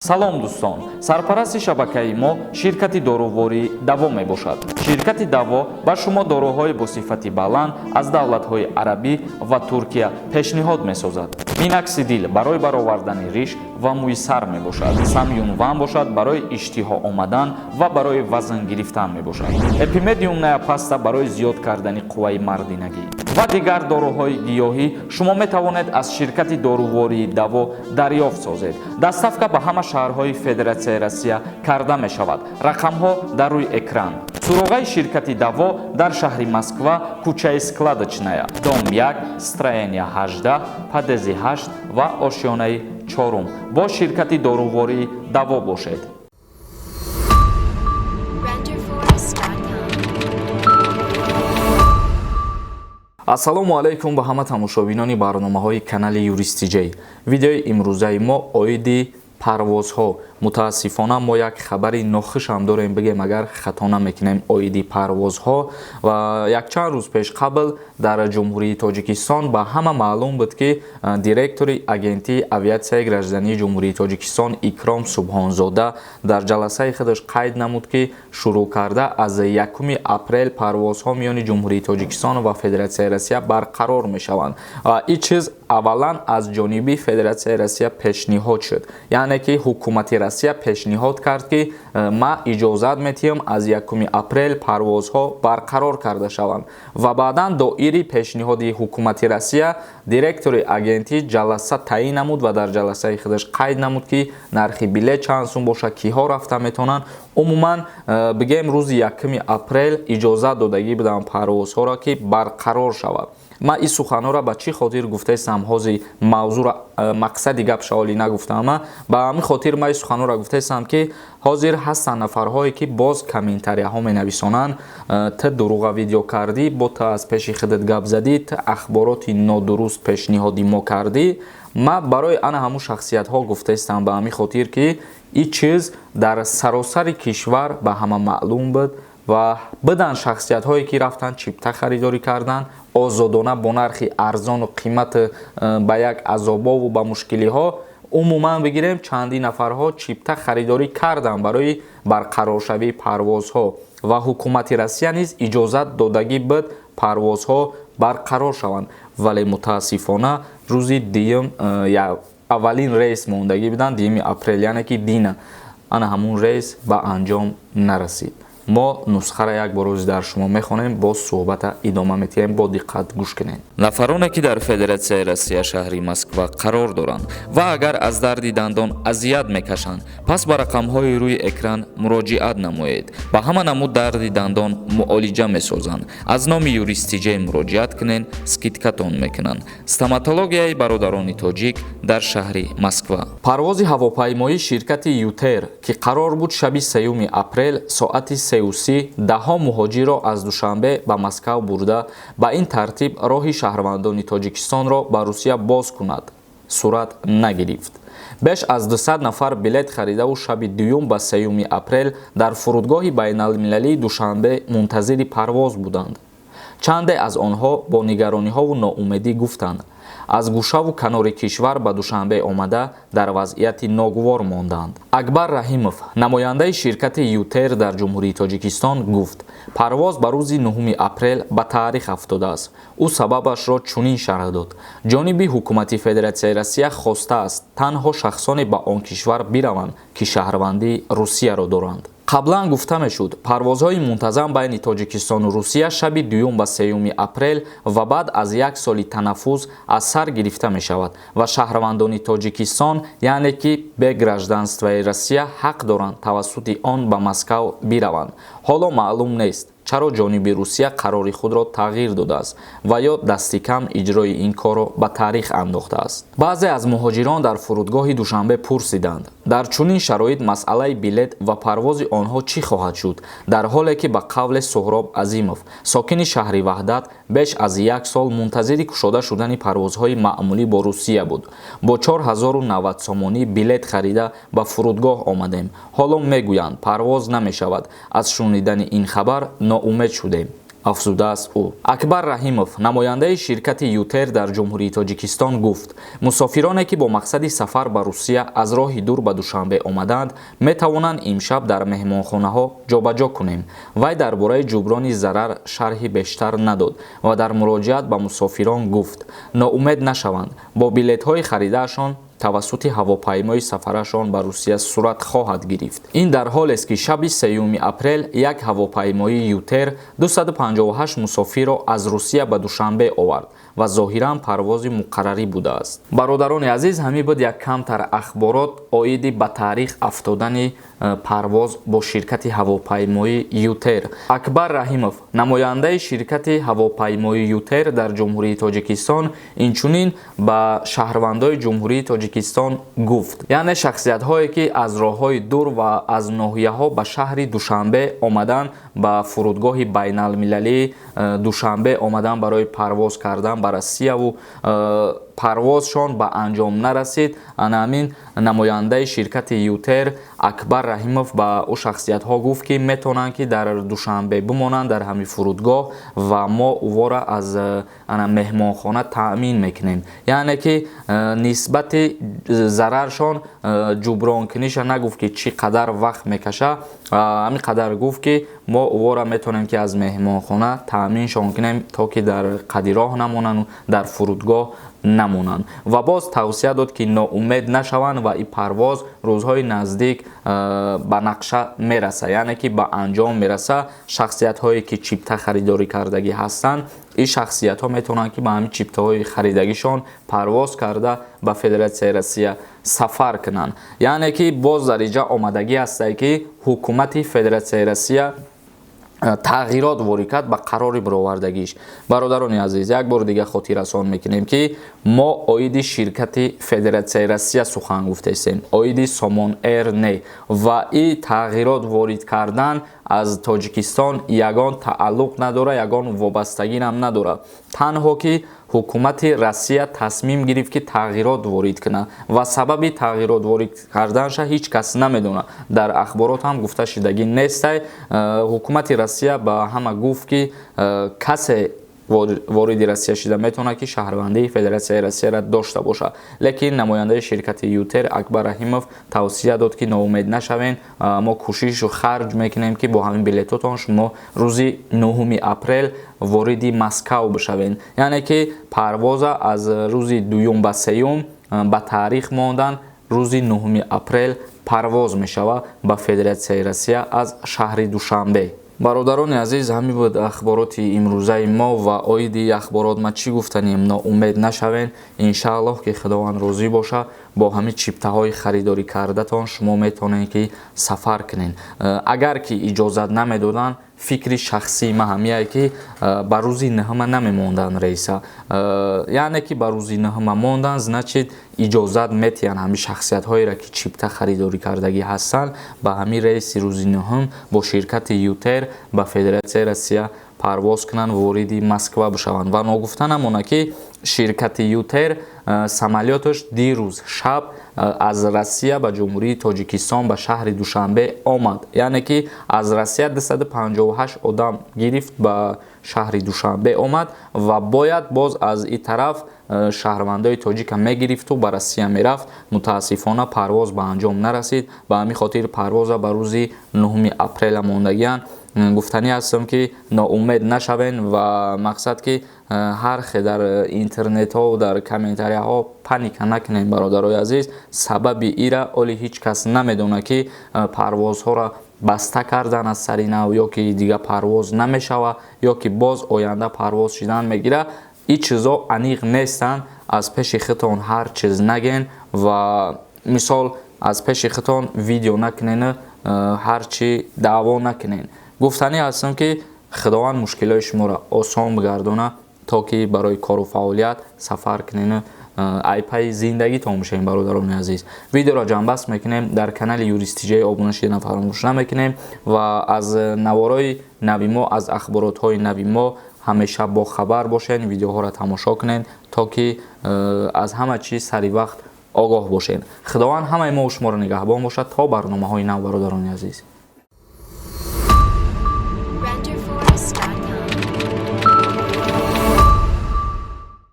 Салом, дӯстон! Сарпарасти шабакаи мо ширкати дорувории «Даво» мебошад. Ширкати «Даво» ба шумо доруҳои бо сифати баланд аз давлатҳои арабӣ ва Туркия пешниҳод месозад. Миноксидил барои баровардани риш ва мӯи сар мебошад. Самюнван бошад, барои иштиҳо омадан ва барои вазн гирифтан мебошад. Эпимедиумная паста барои зиёд кардани қувваи мардинагӣ ва дигар доруҳои гиёҳӣ шумо метавонед аз ширкати дорувории «Даво» дарёфт созед. Доставка ба ҳама шаҳрҳои Федератсияи Россия карда мешавад. Рақамҳо дар рӯи экран. Суроғаи ширкати «Даво» дар шаҳри Москва, кӯчаи Складочная, дом 1, строение 18, подъезди 8 ва ошёнаи чорум. Бо ширкати дорувории «Даво» бошед. Renderforest.com. Ассалому алайкум ба ҳама тамошобинони барномаҳои канали Юристиҷей. Видеои имрӯзаи мо оиди парвозҳо. Мутаассифона, мо як хабари нохушам дорем, бигем агар хато намекунем, оиди парвозҳо. Ва якчанд рӯз пеш қабл дар Ҷумҳурии Тоҷикистон ба ҳама маълум буд, ки директори Агентии авиатсияи граждании Ҷумҳурии Тоҷикистон Икром Субҳонзода дар ҷаласаи худаш қайд намуд, ки шурӯъ карда аз 1 апрел парвозҳо миёни Ҷумҳурии Тоҷикистон ва Федератсияи Россия барқарор мешаванд. Ва ин чиз аввалан аз ҷониби Федератсияи Россия пешниҳод шуд, яъне ки ҳукумати Россия пешниҳод кард, ки ман иҷозат метиҳам, аз 1 апрел парвозҳо барқарор карда шаванд. Ва баъдан доири пешниҳоди ҳукумати Россия директори агентӣ ҷаласа таъин намуд ва дар ҷаласаи худаш қайд намуд, ки нархи билет чанд сум бошад, киҳо рафта метавонанд. Умуман бигем, рӯзи 1 апрел иҷозат додагӣ буданд парвозҳоро, ки барқарор шавад. Ман ин суханҳоро ба чӣ хотир гуфтаистам? Ҳозир мавзӯъро, мақсади гап шаволи нагуфтаама. Ба ҳамин хотир ман ин суханҳоро гуфтаистам, ки ҳозир ҳастанд нафарҳое, ки боз комментарияҳо менависонанд: «Ту дурӯға видео кардӣ, бо ту аз пеши худат гап задӣ, ту ахбороти нодуруст пешниҳоди мо кардӣ». Ман барои ана ҳамун шахсиятҳо гуфтаистам, ба ҳамин хотир, ки ин чиз дар саросари кишвар ба ҳама маълум буд ва биданд шахсиятҳое, ки рафтанд, чипта харидорӣ карданд озодона, бо нархи арзону қимат, ба як азобову ба мушкилиҳо. Умуман бигирем, чандин нафарҳо чипта харидорӣ карданд барои барқароршавии парвозҳо ва ҳукумати Россия низ иҷозат додагӣ буд, парвозҳо барқарор шаванд. Вале мутаассифона, рӯзи дуюм аввалин рейс мондагӣ буданд, 2 апрел, яъне ки дина, ана ҳамун рейс ба анҷом нарасид. Мо нусхара як бор рӯзи дар шумо мехонем, боз суҳбата идома метиҳем. Бо диққат гӯш кунед. Нафароне, ки дар Федератсияи Россия, шаҳри Москва қарор доранд ва агар аз дарди дандон азият мекашанд, пас ба рақамҳои рӯи экран муроҷиат намоед. Ба ҳама намуд дарди дандон муолиҷа месозанд. Аз номи Юристиҷей муроҷиат кунед, скидкатон мекунанд. Стоматологияи бародарони тоҷик дар шаҳри Москва. Парвози ҳавопаймоии ширкати «Ютер», ки қарор буд шаби 3 апрел соати 3:30 даҳҳо муҳоҷирро аз Душанбе ба Москав бурда, ба ин тартиб роҳи шаҳрвандони Тоҷикистонро ба Русия боз кунад, сурат нагирифт. Беш аз 200 нафар билет харидаву шаби дуюм ба 3 апрел дар фурудгоҳи байналмилалии Душанбе мунтазири парвоз буданд. Чанде аз онҳо бо нигарониҳову ноумедӣ гуфтанд, аз гӯшаву канори кишвар ба Душанбе омада, дар вазъияти ногувор монданд. Акбар Раҳимов, намояндаи ширкати «Ютер» дар Ҷумҳурии Тоҷикистон, гуфт, парвоз ба рӯзи 9 апрел ба таърих афтодааст. Ӯ сабабашро чунин шарҳ дод: ҷониби ҳукумати Федератсияи Россия хостааст, танҳо шахсоне ба он кишвар бираванд, ки шаҳрвандии Русияро доранд. Қаблан гуфта мешуд, парвозҳои мунтазам байни Тоҷикистону Русия шаби дуюм ба 3 апрел ва баъд аз як соли танаффус аз сар гирифта мешавад ва шаҳрвандони Тоҷикистон, яъне ки бе гражданствои Россия, ҳақ доранд тавассути он ба Москав бираванд. Ҳоло маълум нест, чаро ҷониби Русия қарори худро тағйир додааст ва ё дасти кам иҷрои ин корро ба таърих андохтааст. Баъзе аз муҳоҷирон дар фурудгоҳи Душанбе пурсиданд, дар чунин шароит масъалаи билет ва парвози онҳо чӣ хоҳад шуд, дар ҳоле ки ба қавле Суҳроб Азимов, сокини шаҳри Ваҳдат, беш аз як сол мунтазири кушода шудани парвозҳои маъмулӣ бо Русия буд. «Бо 4090 сомонӣ билет харида ба фурудгоҳ омадем. Ҳоло мегӯянд, парвоз намешавад. Аз шунидани ин хабар ноумед шудем. Афзудааст ӯ. Акбар Раҳимов, намояндаи ширкати Ютер дар Ҷумҳурии Тоҷикистон, гуфт: мусофироне, ки бо мақсади сафар ба Русия аз роҳи дур ба Душанбе омадаанд, метавонанд имшаб дар меҳмонхонаҳо ҷобаҷо кунем. Вай дар бораи ҷуброни зарар шарҳи бештар надод ва дар муроҷиат ба мусофирон гуфт: ноумед нашаванд, бо билетҳои харидаашон тавассути ҳавопаймои сафарашон ба Русия сурат хоҳад гирифт. Ин дар ҳолест, ки шаби 3 апрел як ҳавопаймои Ютер 258 мусофирро аз Русия ба Душанбе овард ва зоҳиран парвози муқаррарӣ будааст. Бародарони азиз, ҳамин буд як камтар ахборот оиди ба таърих афтодани парвоз бо ширкати ҳавопаймоии Ютер. Акбар Раҳимов, намояндаи ширкати ҳавопаймоии Ютер дар Ҷумҳурии Тоҷикистон, инчунин ба шаҳрвандои Ҷумҳурии Тоҷикистон гуфт, яъне шахсиятҳое, ки аз роҳҳои дур ва аз ноҳияҳо ба шаҳри Душанбе омадан, ба фурудгоҳи байналмилалии Душанбе омадан барои парвоз кардан ба Россияву парвозшон ба анҷом нарасид, ана ҳамин намояндаи ширкати Ютер Акбар Раҳимов ба ӯ шахсиятҳо гуфт, ки метавонанд, ки дар Душанбе бимонанд, дар ҳамин фурудгоҳ, ва мо ӯвора аз ана меҳмонхона таъмин мекунем. Яъне ки нисбати зараршон ҷубронкуниша нагуфт, ки чӣ қадар вақт мекаша. Ҳамин қадар гуфт, ки мо ӯвора метавонем, ки аз меҳмонхона таъминшон кунем, то ки дар қади роҳ намонанд, дар фурудгоҳ намонанд. Ва боз тавсия дод, ки ноумед нашаванд ва ин парвоз рӯзҳои наздик ба нақша мераса, яъне ки ба анҷом мераса. Шахсиятҳое, ки чипта харидорӣ кардагӣ ҳастанд, ин шахсиятҳо метавонанд, ки ба ҳамин чиптаҳои харидагишон парвоз карда ба Федератсияи Россия сафар кунанд. Яъне ки боз дар инҷа омадагӣ ҳастае, ки ҳукумати Федератсияи Россия тағйирот ворид кард ба қарори баровардагиш. Бародарони азиз, як бори дига хотиррасон мекунем, ки мо оиди ширкати Федератсияи Россия сухан гуфтаистем, оиди Сомон Эйр не. Ва и тағйирот ворид кардан аз Тоҷикистон ягон тааллуқ надорад, ягон вобастагирам надорад. Танҳо ки ҳукумати Россия тасмим гирифт, ки тағйирот ворид кунад, ва сабаби тағйирот ворид карданша ҳеҷ кас намедонад, дар ахборот ҳам гуфта шудагӣ нестай. Ҳукумати Россия ба ҳама гуфт, ки касе вориди Россия шида метавонад, ки шаҳрвандии Федератсияи Россияро дошта бошад. Лекин намояндаи ширкати Ютер Акбар Раҳимов тавсия дод, ки ноумед нашавен, мо кӯшишу харҷ мекунем, ки бо ҳамин билетотон шумо рӯзи 9 апрел вориди Москав бишавед. Яъне ки парвоза аз рӯзи дуюм ба сеюм ба таърих мондан, рӯзи 9 апрел парвоз мешавад ба Федератсияи Россия аз шаҳри Душанбе. Бародарони азиз, ҳамин буд ахбороти имрӯзаи мо. Ва оиди ахборот ман чӣ гуфтанем? Ноумед нашавен, иншааллоҳ, ки Худованд розӣ боша, бо ҳамин чиптаҳои харидорӣ кардатон шумо метавонед, ки сафар кунед. Агар ки иҷозат намедоданд, фикри шахсии ман ҳамияе, ки ба рӯзи 9-ма намемонданд рейса. Яъне ки ба рӯзи 9-ма мондан, значит, иҷозат метиҳанд ҳамин шахсиятҳоеро, ки чипта харидорӣ кардагӣ ҳастанд, ба ҳамин рейси рӯзи 9-м бо ширкати Ютер ба Федератсияи Россия парвоз кунанд, вориди Москва бишаванд. Ва ногуфта намонад, ки ширкати Ютер самолёташ дирӯз шаб аз Россия ба Ҷумҳурии Тоҷикистон, ба шаҳри Душанбе омад. Яъне ки аз Россия 258 одам гирифт, ба шаҳри Душанбе омад ва бояд боз аз ин тараф шаҳрвандои тоҷика мегирифту ба Россия мерафт. Мутаассифона, парвоз ба анҷом нарасид. Ба ҳамин хотир парвоза ба рӯзи 9 апреля мондагианд. Гуфтанӣ ҳастам, ки ноумед нашавен ва мақсад, ки ҳар хе дар интернетҳо, дар комментарияҳо паника накунем. Бародарои азиз, сабаби ира оли ҳеҷ кас намедонад, ки парвозҳоро баста кардан аз сари нав, ё ки дига парвоз намешавад, ё ки боз оянда парвоз шидан мегирад. Ин чизо аниқ нестанд. Аз пеши худтон ҳар чиз наген ва мисол аз пеши худтон видео накунен, ҳар чӣ даъво накунен. Гуфтанӣ ҳастам, ки Худованд мушкилои шуморо осон бигардонад, то ки барои кору фаъолият сафар кунен, айпаи зиндагитон бошем. Бародарони азиз, видеоро ҷамъбаст мекунем. Дар канали Юристиҷаи обуна шудана фаромӯш намекунем ва аз наворои нави мо, аз ахборотҳои нави мо ҳамеша бохабар бошед. Видеоҳоро тамошо кунед, то ки аз ҳама чиз сари вақт огоҳ бошед. Худованд ҳамаи мо шуморо нигаҳбон бошад. То барномаҳои нав, бародарони азиз.